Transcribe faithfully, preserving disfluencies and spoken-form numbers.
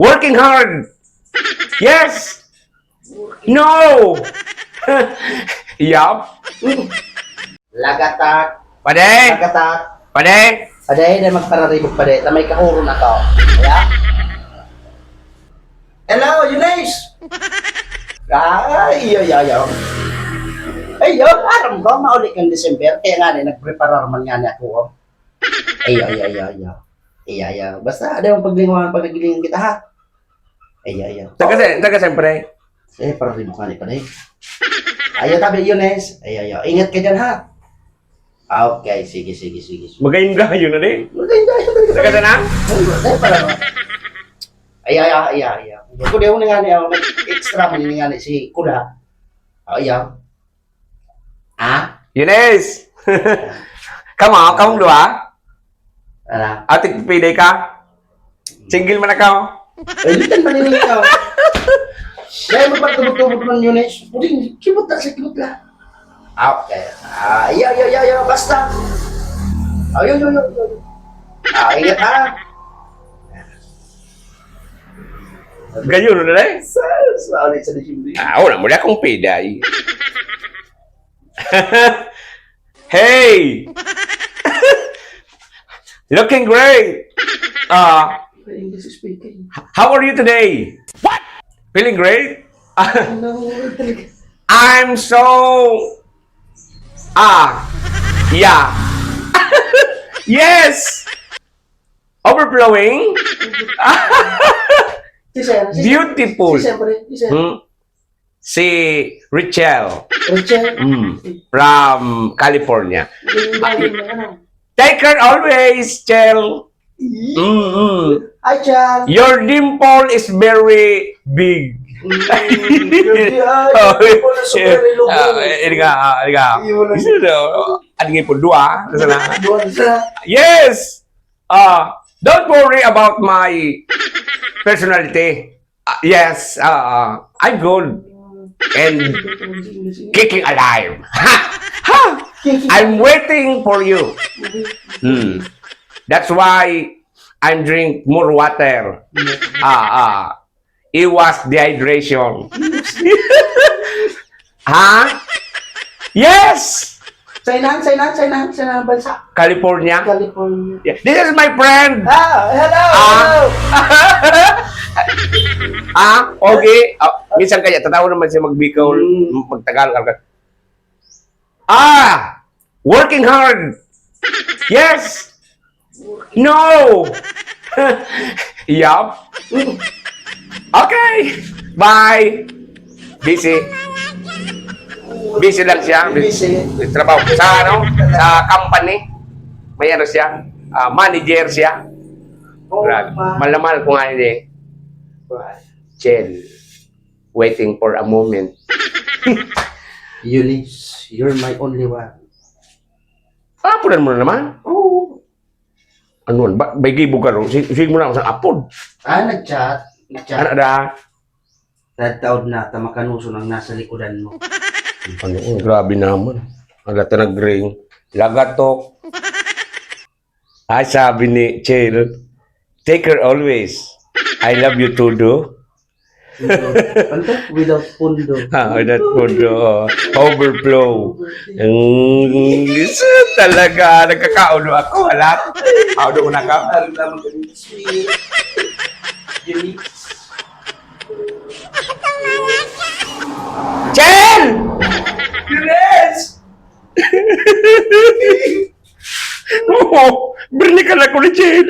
Working hard. Yes. No. Yup. Lagatak. Pade. Lagatak. Pade. Pade, na magpararibok, pade. Ta may kahuro na to. Kaya? Hello, Eunice! Ay, ay, ay, ay. Ay, yun, aram ko, mauli kang December. Kaya nga, eh, nagpreparar man nga niya ako, oh. Ay, ay, ay, ay, ay. Ay, ay, ay. Basta, ada mong paglingawan pag nagilingan kita, ha? Ay, ay, ay. Taga sa, taga saan, pre? Eh, pararibok nga ni, pade. Ay, tabi, Eunice. Ay, ay, ay. Ingat ka dyan, ha? Ah, okay, sige, sige, sige, sige. Magayon-gayon na, di? Magayon-gayon na. Taga saan, ha? Ay, ay, ay, ay, ay, ay. Kung di ako nangani, ako, may extra mo nangani si Kula. Oh, iya. Ha? Eunice! Kamo, kamong duha? Ala. Ate, pwede ka? Single man ako. Ay, di tan manini ka. Dahil magpagtubod-tubod man, Eunice. Pwede, kibot na, sa kibot na. Ah, okay. Ah, iya, iya, iya, iya, basta. Ay, ay, ay, ay, ay. Ah, ingat, ha? Gayon na, eh. Sa, sa, sa, sa, sa, Ah, wala mo na akong piday. Hey! Looking great! Ah, English speaking. How are you today? What? Feeling great? Ano, talaga. I'm so, ah, yeah. Yes! Overflowing? Si Sir, si Sir. Beautiful. Si Sir, pre, si Sir. Hmm? Si Richelle. Richelle. Mm. From California. Yung galing na ano. Take care always, Chel. Mm, mm. Hi, Chel. Your dimple is very big. Mm. Your di-, ah, your Oh, dimple is very yeah. long. Ah, eh, ini nga, ah, ini nga. Yun lang. Ano nga po, dua? Sana? Dua sana. Yes! Ah, don't worry about my personality. Ah, yes, ah, I'm good. And kicking alive. Ha! Ha! I'm waiting for you. Hmm. That's why I'm drink more water. Ah, ah. Iwas dehydration. Ha? Yes! Sa inahan, sa inahan, sa inahan, sa inahan bansa. California? California. Yeah. This is my friend. Ah, hello, Ah. hello. Ah, okay. Ah, minsan kaya, tatawa naman siya mag-Bicol, Mm. mag-Tagalog. Ah! Working hard. Yes. No. Yup. Okay. Bye. Busy. Busy lang siya. Busy. Trabaho. Sa ano? Sa company. May ano siya. Ah, manager siya. Oh, Grabe. ma- Malamal ko nga yun eh. Chill. Waiting for a moment. Eunice, you're my only one. Apodan mo na naman. Oo. Ano, ba, may gibo ka ron? Sig-, sige mo na ako sa apod. Ah, nag-chat. Nag-chat. Ano da? Nagtaod na, ta makanoson ang nasa likodan mo. Ano, oh, grabe naman. Ang lata nag-ring. Lagatok. Ay, sabi ni Chel, "Take her always. I love you, Todo." Without, ano to? Without pundo. Ah, without pundo. Oh. Overflow. Mm, gusto talaga. Nagkakaulo ako, wala. Kaulo ko na ka. Alam naman ganito, sweet. Unique. Chel! Yes! Oo, bernikan ako ni Chel.